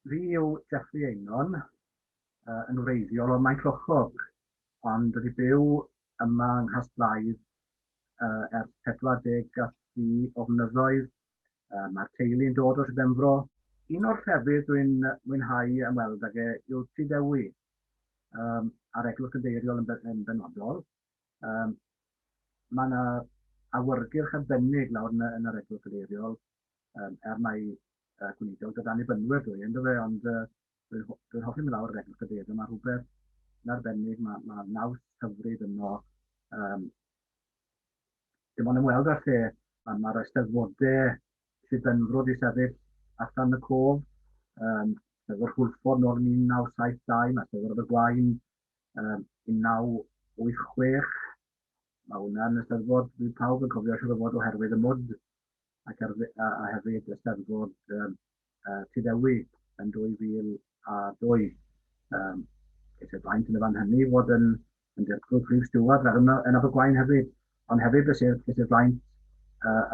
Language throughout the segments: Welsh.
Fi yw Jeffrey Eynon, yn wreiddiol o Maenclochog, ond wedi byw yma yng Nghasblaidd ers 43 o flynyddoedd. Mae'r teulu'n dod o Sir Benfro. Un o'r llefydd dwi'n mwynhau ymweld ag e yw Tŷ Ddewi, a'r Eglwys Gadeiriol yn benodol. Mae yna awyrgylch arbennig lawr yn yr Eglwys Gadeiriol, er mai gweinidog gyda Annibynwyr dwi, yndyfe, ond dwi'n dwi hoffi mynd lawr yr Eglwys Gadeiriol, mae rhywbeth yn arbennig, mae naws hyfryd yno. Dim ond ymweld â'r lle, mae'r eisteddfodau Sir Benfro wedi sefyll allan y cof, Eisteddfod Hwlffordd nôl yn 1972, mae Eisteddfod Abergwaun 1986, mae hwnna'n eisteddfod, bydd pawb yn cofio siŵr o fod oherwydd y mwd, ac ar, a, a hefyd Eisteddfod Tyddewi yn 2002. Ces i'r braint yn y fan hynny fod yn dirprwy prif stiward fel yna yn Abergwaun hefyd, ond hefyd ces i'r braint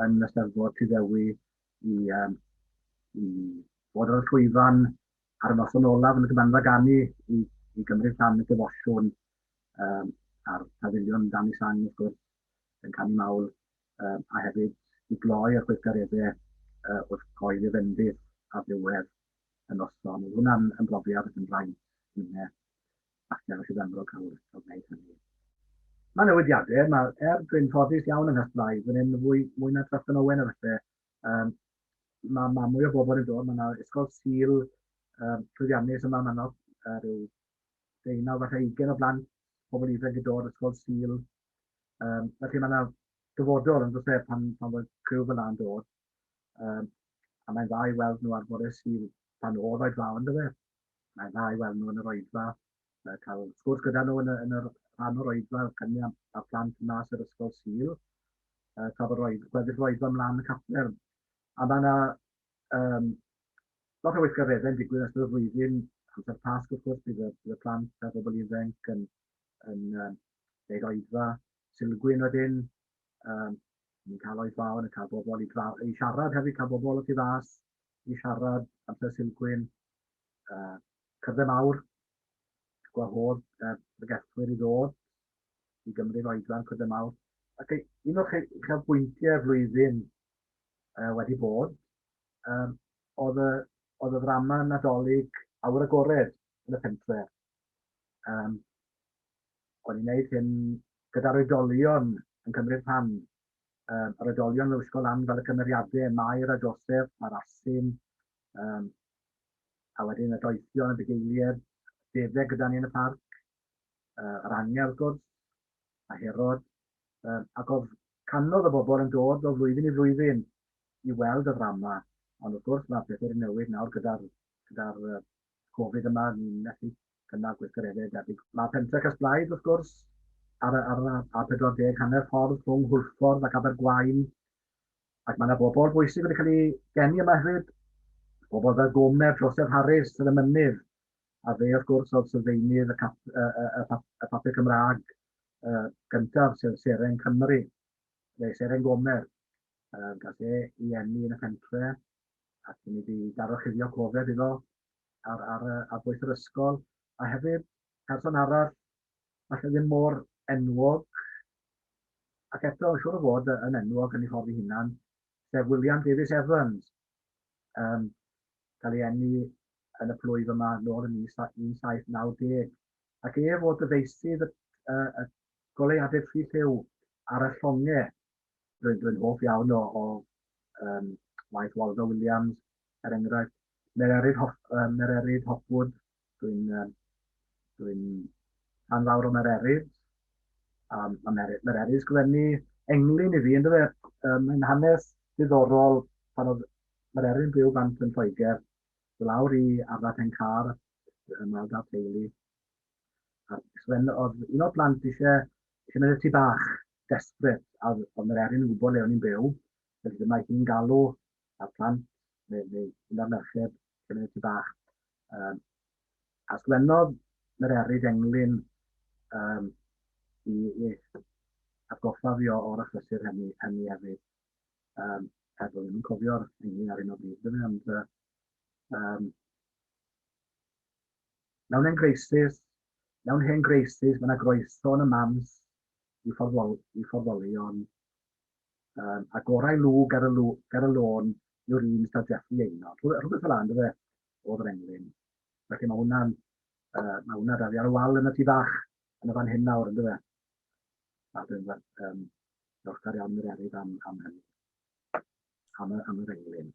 yn Eisteddfod Tyddewi i fod ar y llwyfan ar y noson olaf yn y Gymanfa Ganu i gymryd rhan yn y defosiwn a'r pafiliwn Dan y Sang, wrth gwrs, yn canu mawl, a hefyd i gloi ar gweithgareddau wrth coed y fendith ar ddiwedd y noson. Oedd hwnna'n yn brofiad ac yn fraint i bachgen o Sir Benfro cael gwneud hynny. Mae newidiadau, mae, er dwi'n ffodus iawn yng Nghasblaidd, fan hyn mwy na Trallwn Owen efallai, mae mwy o bobl yn dod, mae yna ysgol Sul llwyddiannus yma, mae yna rhyw deunaw, falle ugain o blant, pobl ifanc yn dod ysgol Sul. Felly mae yna dyfodol yn dod pan fod criw fel yna'n dod. A mae'n dda i weld nhw ar fore Sul pan oedd oedfa, ond fe? Mae'n dda i weld nhw yn yr oedfa, cael sgwrs gyda nhw yn y rhan o'r oedfa, cynnu a plant mas yr ysgol Sul, tra bod gweddill yr oedfa ymlaen y capel. A mae yna lot o weithgareddau'n digwydd yn ystod y flwyddyn, amser Pasg wrth gwrs, bydd y plant a'r bobl ifanc yn gwneud oedfa, Sulgwyn wedyn, ni'n cael oedfaon, yn cael bobl i siarad hefyd, cael bobl o tu fas i siarad amser Sulgwyn, cyfle mawr, gwahodd pregethwyr i ddod i gymryd oedfa'n cyfle mawr. Ac un o'r uchafbwyntiau flwyddyn wedi bod, oedd y, oedd y ddrama Nadolig Awyr Agored yn y pentre. O'n i'n gwneud hyn gyda'r oedolion yn cymryd rhan. Yr oedolion yn wisgo lan fel y cymeriadau, Mair a Joseph a'r Asyn, a wedyn y doethion, y bugeiliaid, Defeg gyda ni yn y parc, yr angel wrth gwrs, a Herod, ac oedd canodd y bobl yn dod o flwyddyn i flwyddyn i weld y ddrama, ond wrth gwrs mae pethau wedi newid nawr gyda'r gyda Covid yma, ni'n methu cynnal gweithgareddau debyg. Mae Pentre Casblaidd wrth gwrs ar, ar, ar A40 hanner ffordd rhwng Hwlffordd ac Abergwaun, ac mae yna bobl bwysig wedi cael eu geni yma hefyd, bobl fel Gomer, Joseph Harris, yr emynydd, a fe wrth gwrs oedd sylfaenydd y, cap, y, y, y, y papur Cymraeg gyntaf, sef Seren Cymru, neu Seren Gomer. Gath e i eni yn y pentre, ac ni wedi darorchuddio cofeb iddo ar bwys yr ysgol. A hefyd, person arall, falle ddim mor enwog, ac eto, siŵr o fod yn enwog yn ei ffordd ei hunan, sef William Davies Evans, cael ei eni yn y plwyf yma nôl yn 1790. Ac ef oedd dyfeisydd y goleuadau tri lliw ar y llongau. Dwi'n hoff iawn o waith Waldo Williams, er enghraifft. Mererid, Hoff, Mererid Hopwood, dwi'n rhan fawr o Mererid. Mae Mererid sgwennu englyn i fi, ynddo fe? Mae'n hanes diddorol pan oedd Mererid yn byw bant yn Lloegr, lawr i ardal Pencar, ymweld â'r teulu. A oedd un o'r plant eisiau mynd i'r tŷ bach, desperate, a oedd Mererid yn gwybod le o'n i'n byw, felly dyma hi'n galw a'r plant, neu un o'r merched, eisiau mynd i'r tŷ bach. A sgwennodd Mererid englyn i atgoffa fi o'r achlysur hynny hefyd. Er bod ddim yn cofio'r englyn ar hyn o bryd, ond Mewn hen greisis, mewn hen greisis, mae yna groeso yn y mans i fforddol, i fforddolion. A gorau lw ger y, lw, ger y lôn yw'r un sydd Jeffrey Einon. Rhywbeth fel yna, fe, oedd yr englyn. Felly mae hwnna'n, mae hwnna da fi ar y wal yn y tŷ bach yn y fan hyn nawr, ynddo fe. A dwi'n diolchgar iawn i'r erydd am hynny, am yr englyn.